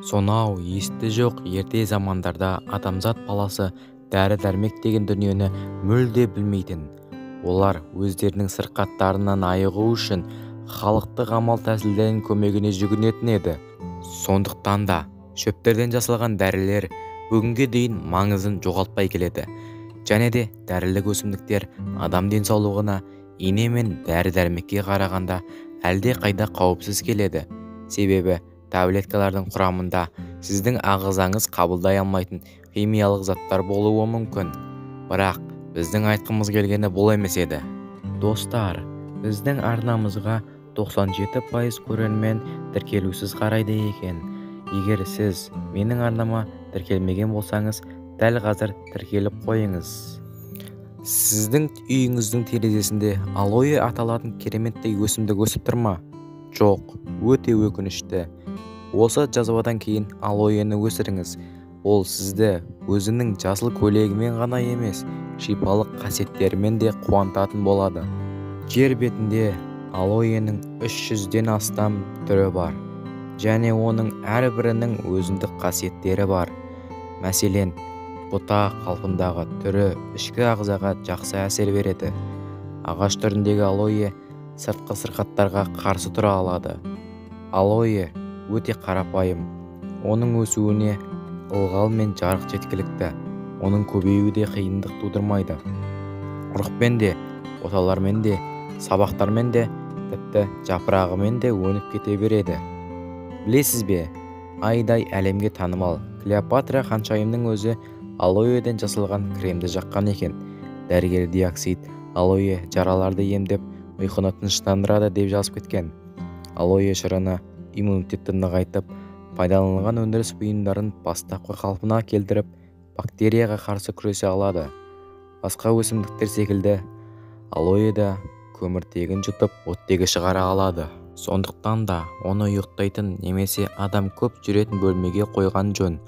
Сонау есте жоқ ерте замандарда адамзат баласы дәрі-дәрмек деген дүниені мүлде білмейтін. Олар өздерінің сырқаттарынан айығу үшін халықтық амал тәсілдерінің көмегіне жүгінетін еді. Сондықтан да шөптерден жасалған дәрілер бүгінге дейін маңызын жоғалтпай келеді. Және де дәрілік өсімдіктер адам денсаулығына ине мен дәрі-дәрмекке қарағанда әлде қайда қауіпсіз келеді. Себебі таблеткалардың құрамында сіздің ағзаңыз қабылдай алмайтын химиялық заттар болуы мүмкін. Бірақ біздің айтқымыз келгені бұл емес еді. Достар, біздің арнамызға 97% көрермен тіркелусіз қарайды екен. Егер сіз менің арнама тіркелмеген болсаңыз, дәл қазір тіркеліп қойыңыз. Сіздің үйіңіздің терезесінде алоэ аталатын кереметтей өсімдік өсіп тұр ма? Жоқ, өте өкінішті. Осы жазбадан кейін алоэні өсіріңіз. Ол сізді өзінің жасыл көйлегімен ғана емес, шипалық қасиеттерімен де қуантатын болады. Жер бетінде алоэнің 300-ден астам түрі бар. Және оның әрбірінің өзіндік қасиеттері бар. Мәселен, бұта қалпындағы түрі ішкі ағзаға жақсы әсер береді. Ағаш түріндегі алоэ сыртқы сырқаттарға қарсы тұра алады. Алоэ өте қарапайым. Оның өсуіне ылғал мен жарық жеткілікті. Оның көбеюі де қиындық тудырмайды. Ұрықпен де, оталармен де, сабақтармен де, тіпті жапырағымен де өніп кете береді. Білесіз бе, айдай әлемге танымал Клеопатра ханшайымның өзі алоэден жасалған кремді жаққан екен. Дәрігер диоксид алоэ жараларды емдеп, ұйқыны тыныштандырады деп жазып кеткен. Алоэ шырыны иммунитетті нығайтып, пайдаланылған өндіріс бұйымдарын бастапқы қалпына келтіріп, бактерияға қарсы күресе алады. Басқа өсімдіктер секілді алоэ да көміртегін жұтып, оттегі шығара алады. Сондықтан да оны ұйықтайтын немесе адам көп жүретін бөлмеге қойған жөн.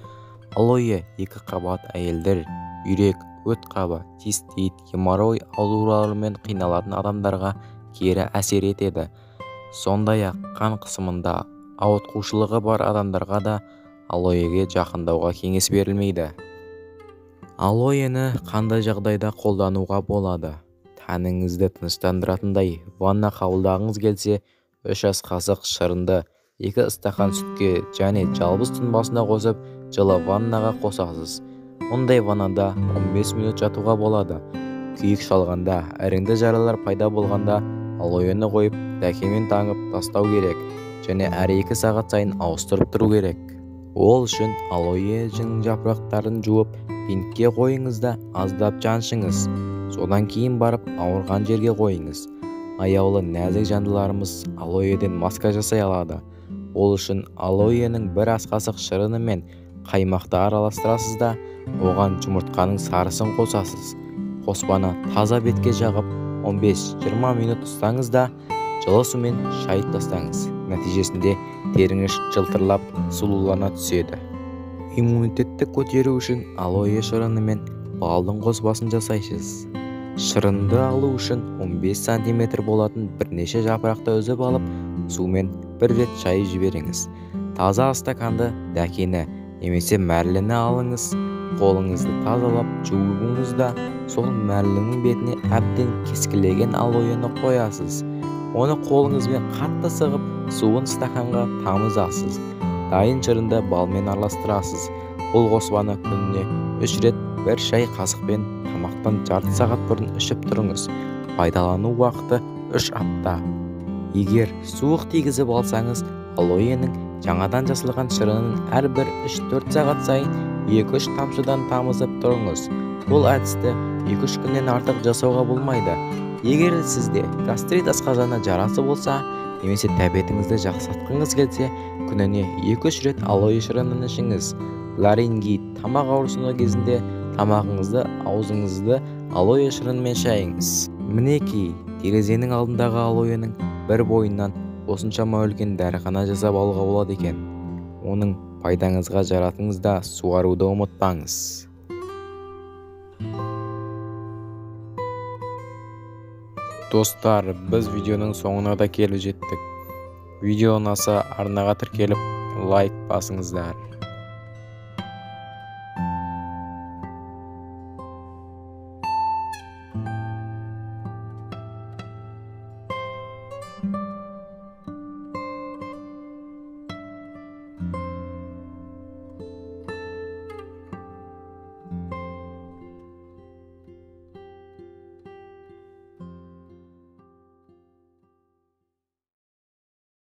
Алоэ екі қабат әйелдер, бүйрек, өт қабы, цистит, геморрой ауруларымен қиналатын адамдарға кері әсер етеді. Сондай-ақ қан қысымында ауытқушылығы бар адамдарға да алоэге жақындауға кеңес берілмейді. Алоэні қандай жағдайда қолдануға болады? Тәніңізді тыныштандыратындай ванна қабылдағыңыз келсе, 3 ас қасық шырынды 2 стақан сүтке және жалбыз тұнбасына қосып, жылы ваннаға қосасыз. Мұндай ваннада 15 минут жатуға болады. Күйік шалғанда, іріңді жаралар пайда болғанда алоэні қойып, дәкемен таңып тастау керек және әр 2 сағат сайын ауыстырып тұру керек. Ол үшін алоэның жапырақтарын жуып, бинтке қойыңыз да аздап жаншыңыз. Содан кейін барып ауырған жерге қойыңыз. Аяулы нәзік жандыларымыз алоэден маска жасай алады. Ол үшін алоэның 1 ас қасық шырыны мен қаймақты араластырасыз да, оған жұмыртқаның сарысын қосасыз. Қоспаны таза бетке жағып, 15-20 минут ұстаңыз да, жылы сумен шайып тастаңыз. Нәтижесінде теріңіз жылтырлап, сұлулана түседі. Иммунитетті көтеру үшін алоэ шырыны мен балдың қоспасын жасайсыз. Шырынды алу үшін 15 сантиметр болатын бірнеше жапырақты үзіп алып, сумен бір рет шайып жіберіңіз. Таза стаканды дәкені немесе мәрліні алыңыз. Қолыңызды тазалап жуыңыз да, сол мәрлінің бетіне әбден кескілеген алоэні қоясыз. Оны қолыңызбен қатты сығып, суын стаканға тамызасыз. Дайын шырынды балмен араластырасыз. Бұл қоспаны күніне 3 рет 1 шай қасықпен тамақтан жарты сағат бұрын ішіп тұрыңыз. Пайдалану уақыты 3 апта. Егер суық тигізіп алсаңыз, алоэның жаңадан жасалған шырынын әрбір 3-4 сағат сайын 2-3 тамшыдан тамызып тұрыңыз. Бұл әдісті 2-3 күннен артық жасауға болмайды. Егер сізде гастрит асқазаны жарасы болса, немесе тәбетіңізді жақсартқыңыз келсе, күніне 2-3 рет алоэ шырынын ішіңіз. Ларингит, тамақ ауырсыну кезінде тамағыңызды, аузыңызды алоэ шырынымен шайыңыз. Мінекей, терезенің алдындағы алоэның бір бойынан осыншама үлкен дәріхана жасап алуға болады екен. Оның пайдаңызға жаратыңыз да суаруды ұмытпаңыз. Достар, біз видеоның соңына да келіп жеттік. Видео ұнаса арнаға тіркеліп, Лайк басыңыздар.